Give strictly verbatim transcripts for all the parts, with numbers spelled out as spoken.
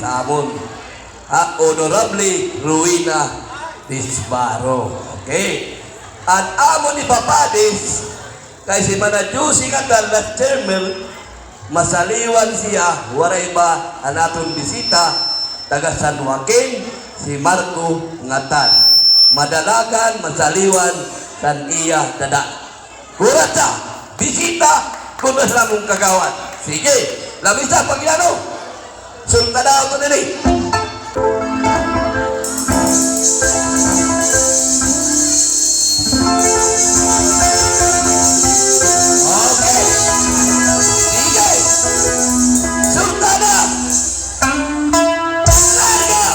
Amon, ha, Honorable Rowena Disbaro. Okay. An amon ipapadis kay si Mana Josie Ngatan, last term, masaliwan siya, waray ba an aton bisita, taga San Joaquin, si Marco Ngatan. Madalagan, masaliwan, san iya dada. Kuratsa, bisita, kuno sa amon kagawad. Sige, lamisa, Pagiano. Sulta daw ko diri. Okay. Sige. Sulta na. Larga.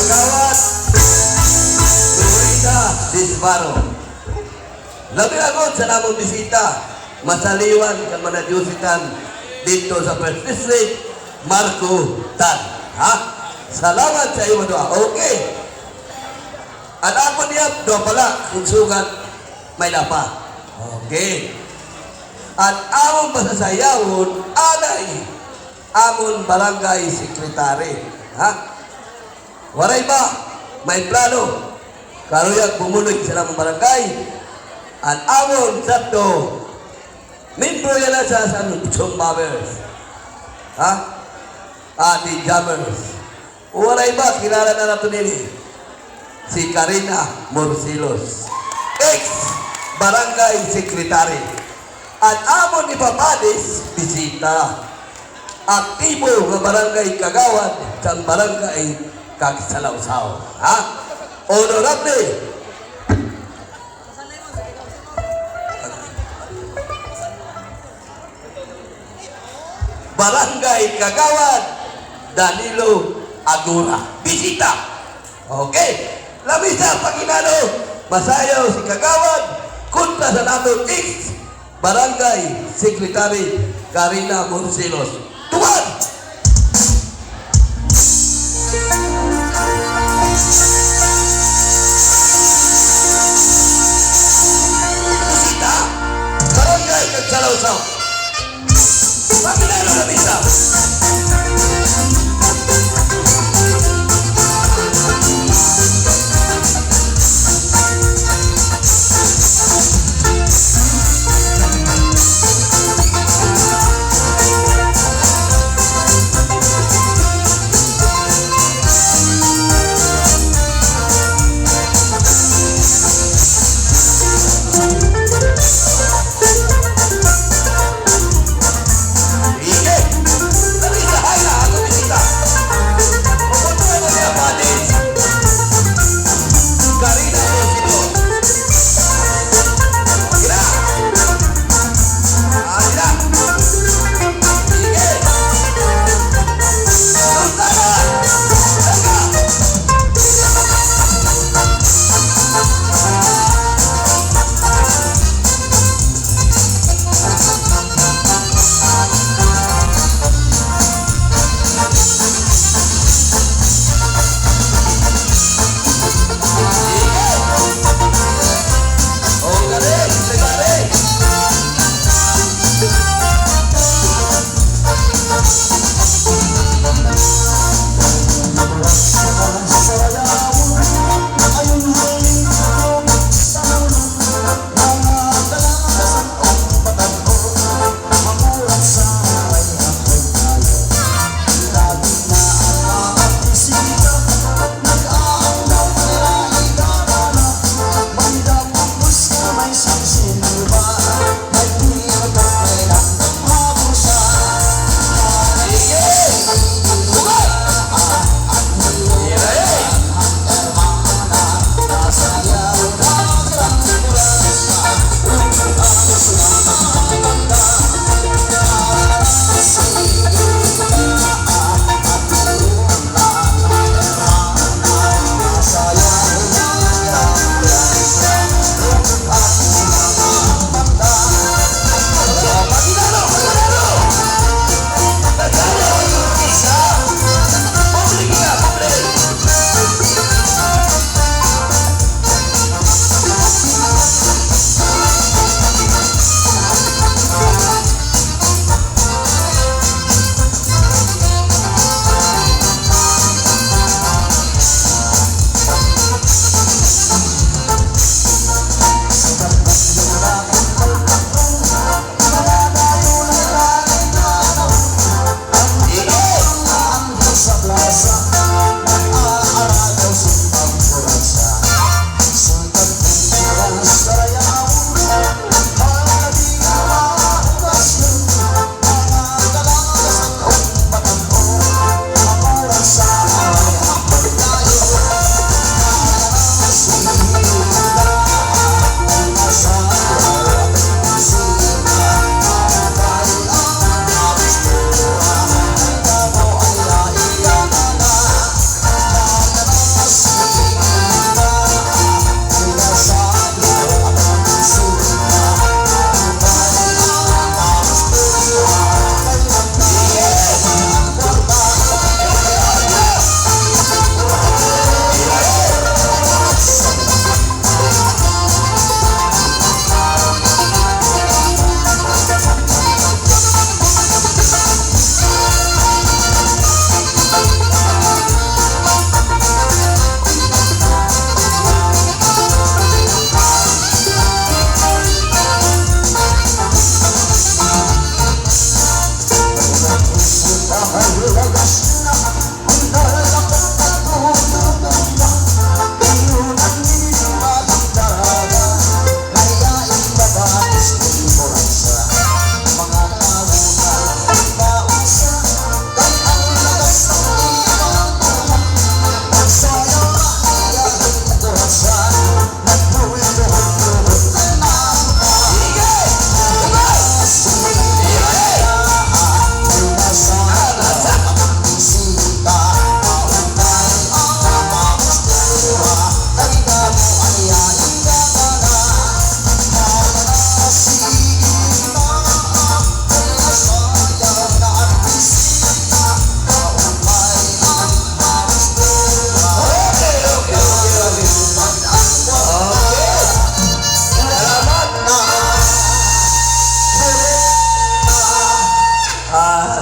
Kagawad Rowena Disbaro. Labi la gud sa amon bisita, masaliwan kan mga diyositan didto sa First District, Marco Tan. Ha? Salamat sa imo duha. Okay. An akon niya, duha pa la, kun sugad, may-ada pa. Okay. An amon pasasayawon, anay, amon barangay secretary. Ha? Waray ba may plano? Karuyag bumulig sa amon barangay. An amon sadto, membro yana sa San Chumbabers. Ha? Ah, di Jammers. Waray ba, kilala na naton ini. Si Karina Morsilos, ex barangay secretary. An amon ni Papadis, bisita. Aktibo nga barangay kagawad sa barangay Kagsalawsaw. Ha? Honorable Barangay Kagawad Danilo Agura. Bisita. Okay. Lamisa, pag-inano, masayaw si Kagawad kontra sa aton ex Barangay Secretary Karina Morsilos. Tuman! Bisita, Barangay Kagsalawsaw. Pag-inano, lamisa.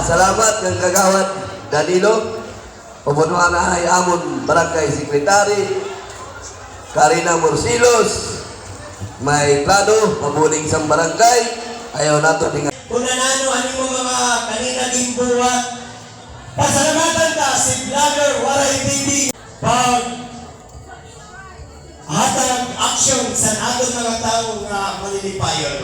Salamat kan Kagawad Danilo. Pabunuan na hay amon barangay secretary, Karina Morsilos, may plano, pabulig sa barangay, ayaw nato dinga. Kung nanano an imo mga kanina ginbuhat, pasalamatan ta si Vlogger Waray T V. Pag hatag aksyon sa aton mga tawo nga manilipayon.